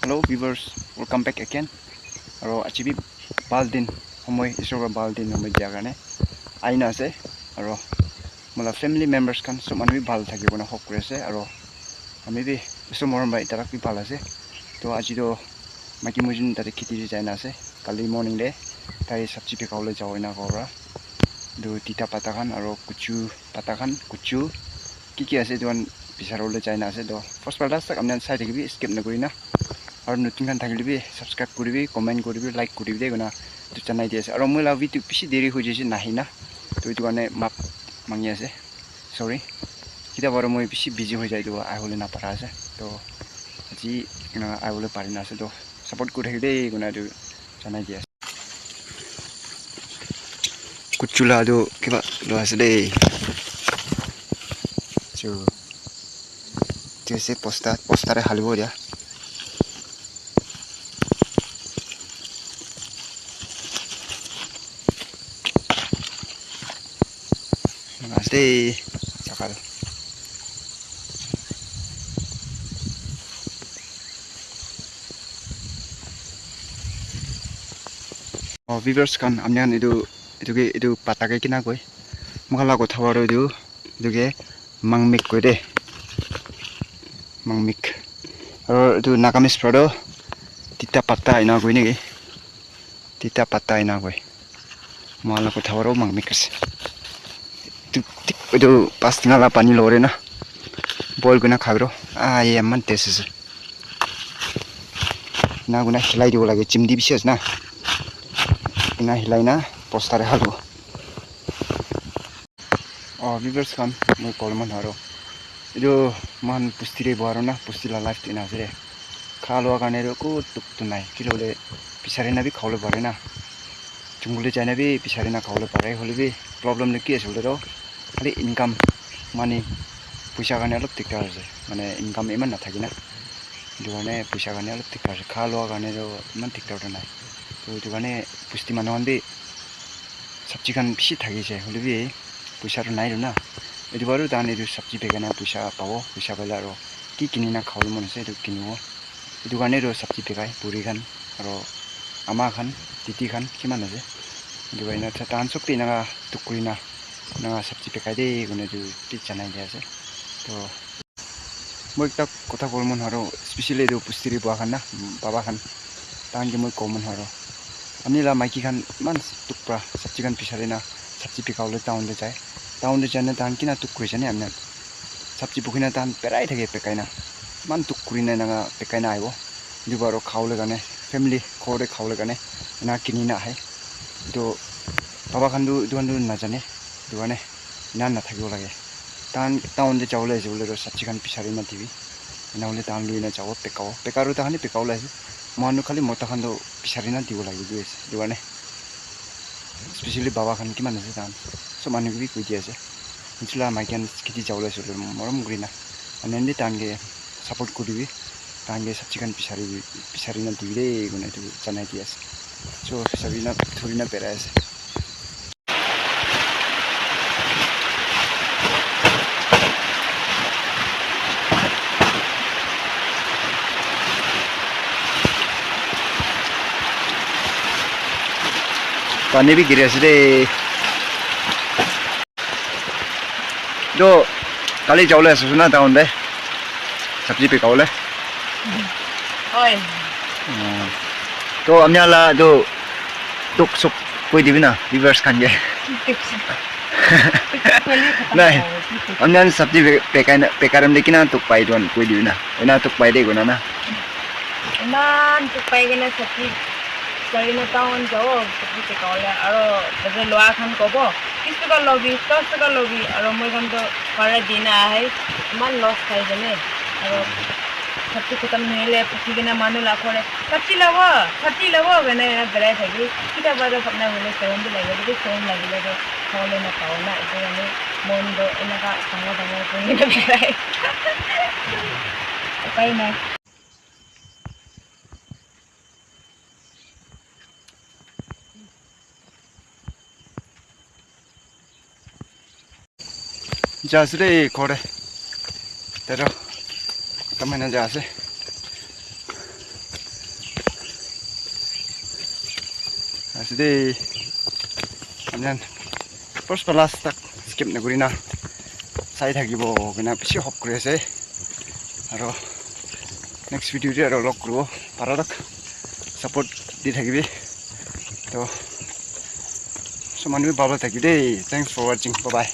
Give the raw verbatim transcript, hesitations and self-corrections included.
Hello viewers, welcome back again. Aro aji bi bhal din, homoi, Isor para bhal din homoi dia karne aina ase. Aro moi la family members khan sob manu bi bhal thakibo na hope kuri ase. Aro ami bi Isor morom para itarak bi bhal ase. To aji to maiki moi jun tate kheti te jaina ase. Kali morning te tai sabji bikabole jabo ena kobo para. Etu tita pata khan aro kuchu pata khan, kuchu ki ki ase etu khan bisari bole jaina ase. To first para last tak apni khan sai thakibi, skip nakuri na. Aro notun khan thakile bi subscribe kuribi, comment kuribi, like kuribi de koina etu janai di ase. Aro moi la video bishi deri hoi jaise nahi na, to etu karne maaf mangi ase, sorry. Kitia ba aro moi bishi busy hoi jai, etu ahibole napara ase. To aji ena ahibole pari na ase, to support kuri thaki de koina etu janai di ase. Kuchu la tu kiba lua ase de. Chu. Etu ase bosta, bosta te halibo dia. Ase de, sakal. Oh, viewers khan, ami khan etu, etu ke, etu pata ke kina koi? Moi khan la kotha para etu, etu ke mangmik koi de. Mangmik. Aro etu Nagamese para toh tita pata ena koi naki? Tita pata ena koi. Moi khan la kotha para mangmik ase. Etu thik etu pas tina la pani lore na. Boil kurina khabi ro. Ah, ye eman taste ase. Ena kurina hilai dibo lage, chimdi bishi ase na. Ena hilai na bosta te halibo. Oh, viewers khan, moi kole mon haro. Etu moikhan bosti te boha toh na, bosti la life tu ena ase de. Kha lua karne toh eku tuk tu nai. Kile hoile bisari na bi khabole pare na. Jungle te jai na bi bisari na khabole pare. Hoile bi problem tu ki ase koile toh, khali income, money, poisa karne olop dikdar ase. Mane income eman nathake na. Etu karne poisa karne olop dikdar ase. Kha lua karne toh eman dikdar toh nai. To etu karne bosti manu khan bi sabji khan bishi thaki ase. Hoile bi poisa toh nai toh na. Etu para toh tahan etu sabji bikai na poisa pabo. Poisa paile aro ki kini na khabole mon ase, etu kinibo. Etu karne toh sabji bikai, puri khan, aro ama khan, titi khan, kiman ase. Etu karne tahan sob bi enaka tuk kurina, enaka sabji bikai de, koina etu bi janai dia ase. To, moi ekta kotha kobo mon haro, especially etu bosti te boha khan na, baba khan, tahan ke moi kobo mon haro. Ami la maiki khan eman tuk para sabji khan bisari na, sabji bikabole town te jai. Town te jai na tahan kina tuk kuri jane ami khan. Sabji bukhi na tahan berai thake bekai na. Eman tuk kuri na enaka bekai na ahibo. Etu para khabole karne, family ghor te khabole karne, ena kini na ahe. Etu baba khan tu etu khan tu najane. Etu karne ena nathakibo lage. Tahan town te jabole ase koile toh sabji khan bisari na dibi. Ena hoile tahan lui na jabo, bekabo. Beka toh tahan he bekabole ase. Manu khali mota khan toh bisari na dibo lage etu ase. Etu karne especially baba khan kiman ase tahan. Sob manu ke bi koi di ase. Etu la maiki khan kheti jabole ase koile morom kuri na. Ami khan bi tahan ke support kuri dibi. Tahan ke sabji khan bisari, bisari na dibi de, koina etu janai di ase. So, sabji na thuri na berai ase. Pani bi giri ase de. To kali jabole ase na town te sabji bikabole? Hoi. To ami khan la to tuk sok koi dibi na viewers khan ke. Nai, ami khan sabji be-, bekai na, bekai time te kina tuk pai etu khan koi dibi na. Ena tuk pai de koina na. Eman tuk pai kena sabji bisari na town jabo, sabji bikabole. Aro tate lua khan kobo, "Bis taka lobi, dos taka lobi." Aro moi khan toh bhara di na ahe, eman loss khai jane. Aro sabji khatam hoile phuki kena manu la ghor te, "Sabji labo, sabji labo," koina ena berai thaki. Kitia ba toh bhabna hoile sorom bi lage, lekin sorom lagile toh khabole napao na. Etu karne mon toh enaka dangor dangor kuri kena berai. Upai nai. Ja ase de ghor te. Tero. Tamai na ja ase. Ase de, ami khan first pa last tak skip nakurina sai thakibo koina bishi hope kuri ase. Aro next video te aro log kuribo para tak support di thakibi. To so manu bi bhal thaki de. Thanks for watching. Bye bye.